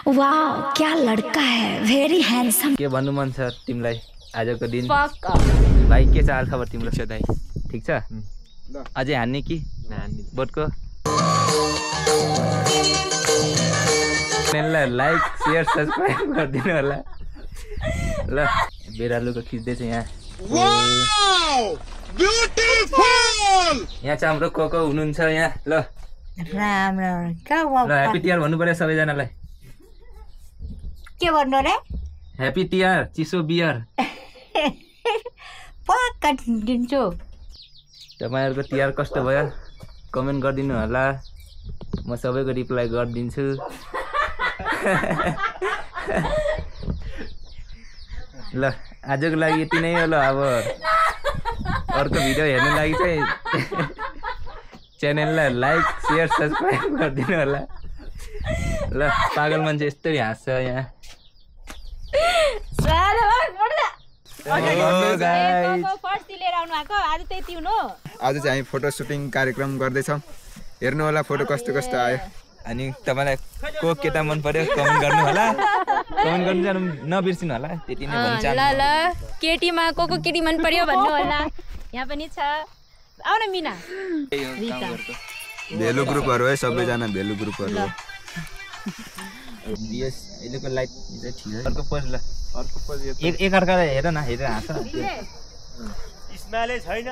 Wow क्या लड़का है, भेरी ह्यान्डसम। के भन्नु मन छ तिमीलाई आजको दिन? भाइ के छ हाल खबर तिम्रो? दाइ ठिक छ? अझै हान्ने कि बोटको? लाइक शेयर सब्सक्राइब गरिदिनु होला ल। बिरालुको खिच्दैछ यहाँ। यहाँ चाहिँ हाम्रो को हुनुहुन्छ यहाँ ल। राम राम ल ह्याप्पी तिहार भन्नु पर्यो सबैजनालाई। के भन्नु रे? ह्याप्पी तिहार। चिसो बियर पक्का दिन्छु। तपाईँहरूको तिहार कस्तो भयो कमेन्ट गरिदिनु होला, म सबैको रिप्लाई गरिदिन्छु। ल आजको लागि यति नै हो ल। अब अर्को भिडियो हेर्नु लागि चाहिँ च्यानललाई लाइक शेयर सब्सक्राइब गरिदिनु होला ल। पागल मान्छे यस्तै हाँस्छ यहाँ। आज चाहिँ हामी फोटो सुटिङ कार्यक्रम गर्दैछौँ। हेर्नु होला फोटो कस्तो कस्तो आयो। अनि तपाईँलाई को केटा मन पर्यो कमेन्ट गर्नु होला, कमेन्ट गर्नु जानु नबिर्सिनु होला। त्यति नै भन्न चाहन्छु। ल केटीमा को केटी मन पर्यो भन्नु होला। यहाँ पनि छ, आउ न मिना। भेलु ग्रुपहरू है, सबैजना भेलु ग्रुपहरू हो। यस अहिलेको लाइट चाहिँ ठिक है। अर्को पोज ल, अर्को पोज एक अर्कालाई हेर न, हेरेर हाँस। स्माइलै छैन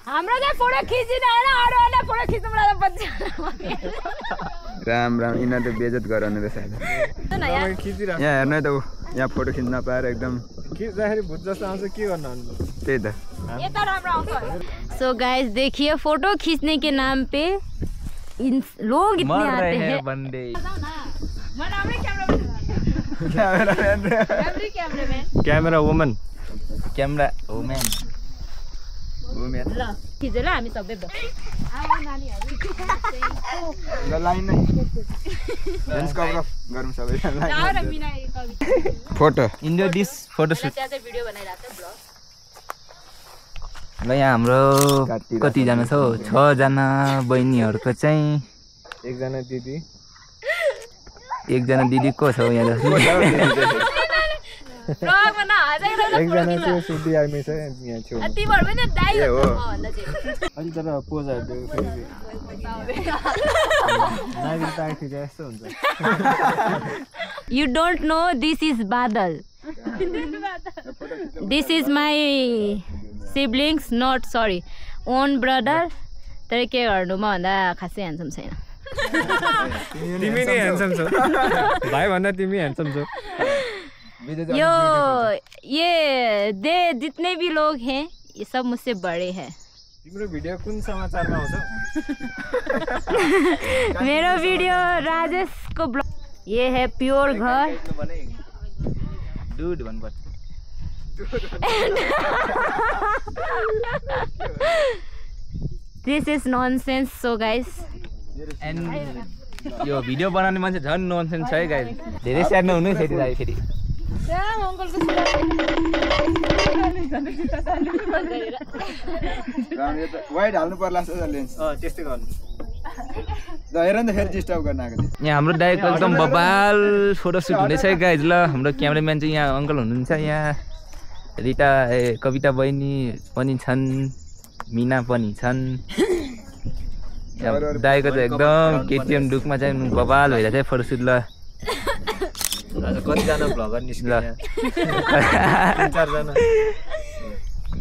हाम्रो चाहिँ फोटो खिचिन हैन, अरूहरुले फोटो खिच्नु मलाई बच्चा। राम राम, यिनीहरू त बेइज्जत गराउने रहेछ। यहाँ हेर्नु त ऊ यहाँ फोटो खिच्न पाएर एकदम खिच्दाखेरि भूत जस्तो आउँछ। के गर्नु त्यही त। यता राम्रो आउँछ। सो गाइस देखिए फोटो खींचने के नाम पे लोग इतने आते हैं। Camera woman, camera woman. ल खिचेर हामी सबै photo India this photo shoot. ल यहाँ हाम्रो कतिजना छ? 6 जना बहिनीहरूको चाहिँ एकजना दिदी को छ यहाँ? एकजना चाहिँ सुधी आर्मी छ यहाँ छेउ। तिम्रो पनि दाइ हो भन्दा चाहिँ अनि तर पोजहरु फेरि नागरिकता खिचे जस्तो हुन्छ। You don't know this is Badal. This is my siblings, not sorry, own brother. तर के गर्नु म भन्दा खासै ह्यान्डसम छैन। तिमी नै ह्यान्डसम छौ भाइ भन्दा तिमी ह्यान्डसम छौ। ये जितने भी लोग हैं ये सब मुझसे बड़े हैं। तिम्रो भिडियो कुन समाचारमा आउँछ? मेरो भिडियो राजेश को ब्लॉग। ये है प्योर घर। डूड भन्नुपर्छ। This is nonsense, so guys. And यो भिडियो बनाउने मान्छे झन् ननसेन्स छ है गाइस। धेरै स्याहार्नु हुनु फेरि दाइ फेरि। वाइड हाल्नु पर्ला जस्तो लेन्स। त्यस्तै गर्नु। ल हेर न फेरि डिस्टर्ब गर्न आएको थियो। यहाँ हाम्रो दाइको एकदम बबाल फोटो सुट हुँदैछ है गाइस। ल हाम्रो क्यामेराम्यान चाहिँ यहाँ अङ्कल हुनुहुन्छ। यहाँ रिता कविता बहिनी पनि छन्, मिना पनि छन्। दाइको चाहिँ एकदम केटिएम डुकमा चाहिँ बबाल भइरहेको छ फोटो सुट। ल कतिजना भ्लगर निस्किन्छ?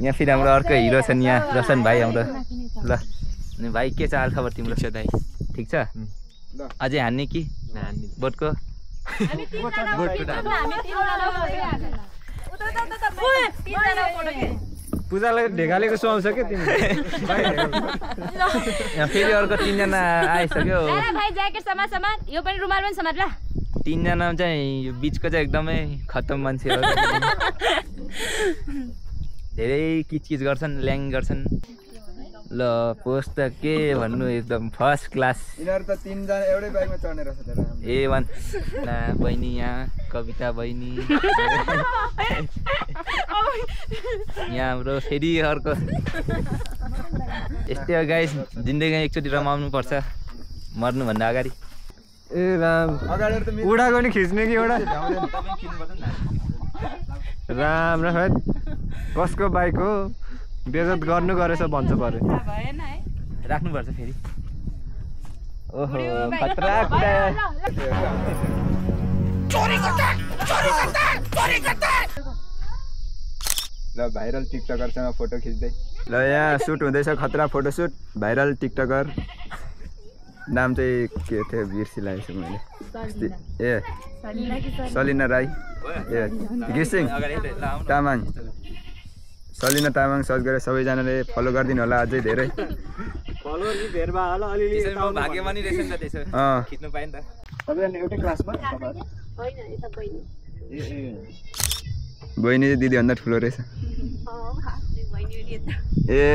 यहाँ फेरि हाम्रो अर्को हिरो छन् यहाँ रोशन भाइ हाम्रो। ल अनि भाइ के छ हाल खबर तिम्रो? दाइ ठिक छ? अझै हान्ने कि बोटको? पूजालाई ढेगालेको सुहाउँछ क्या तिमी? यहाँ फेरि अर्को 3 जना आइसक्यो। भाइ ज्याकेट समाज यो पनि रुमाल पनि समाज। ल 3 जना चाहिँ यो बिचको चाहिँ एकदमै खत्तम मान्छे हो। धेरै किचकिच गर्छन्, ल्याङ गर्छन्। ल पोस्ट त के भन्नु एकदम फर्स्ट क्लास यिनीहरू त तीनजना एउटै बाइकमा चढ्ने रहेछ त A1 ला बहिनी यहाँ कविता बहिनी यहाँ हाम्रो फेरि अर्को यस्तै हो गाइस जिन्दगी एकचोटि रमाउनु पर्छ मर्नुभन्दा अगाडि ए राम उडाको नि खिच्ने कि एउटा राम र कसको बाइक हो बेजत गर्नु गरेछ भन्छ परे राख्नुपर्छ फेरि ओहो खतरा कुरा ल भाइरल टिकटकरसँग फोटो खिच्दै ल यहाँ सुट हुँदैछ खतरा फोटो सुट भाइरल टिकटकर नाम चाहिँ के थियो बिर्सिरहेको छु मैले ए सलिना राई ए घिसिङ तामाङ सलिना तामाङ सर्च गरेर सबैजनाले फलो गरिदिनु होला अझै धेरै बहिनी चाहिँ दिदीभन्दा ठुलो रहेछ ए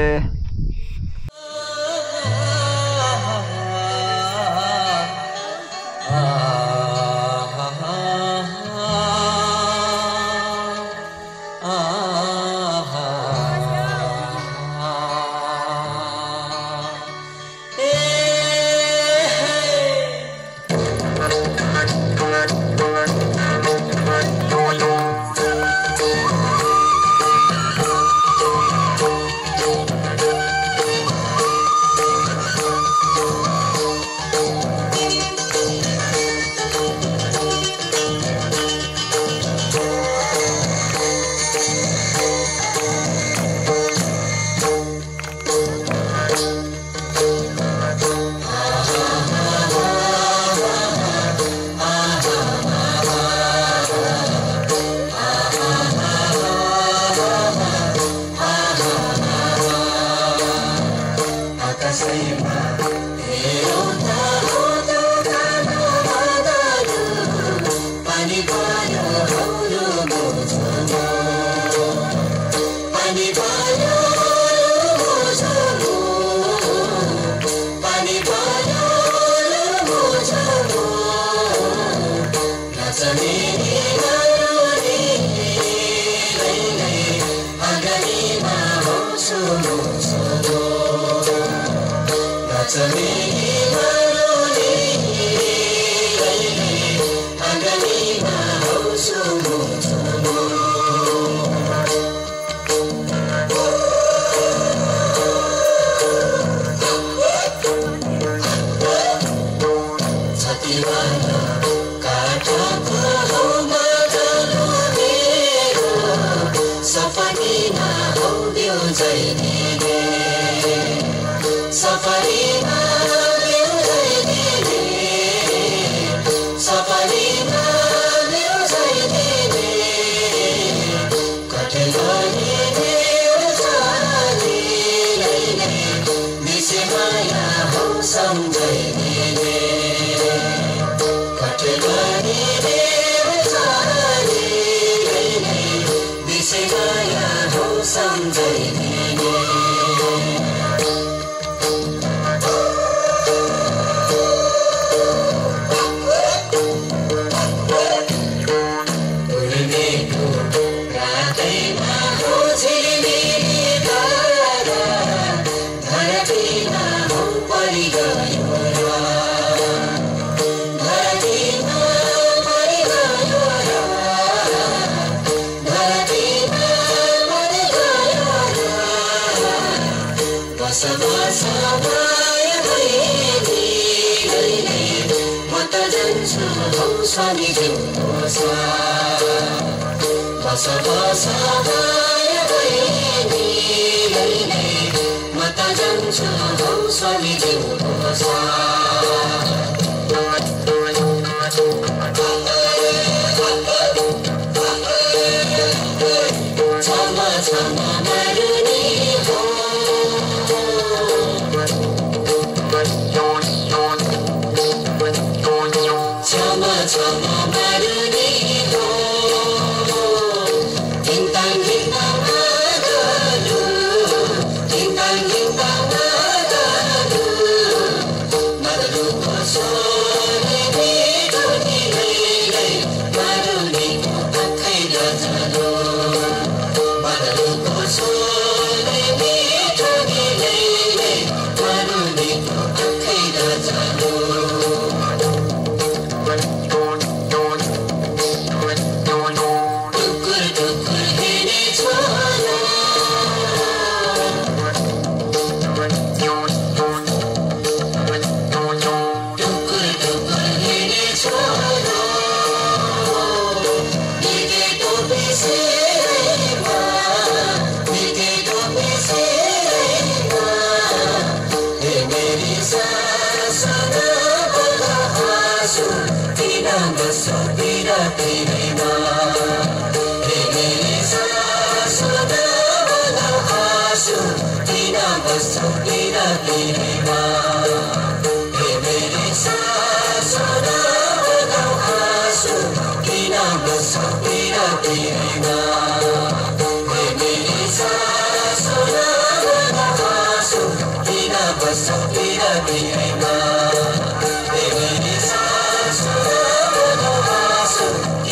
Ding dang ding dang,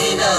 Ina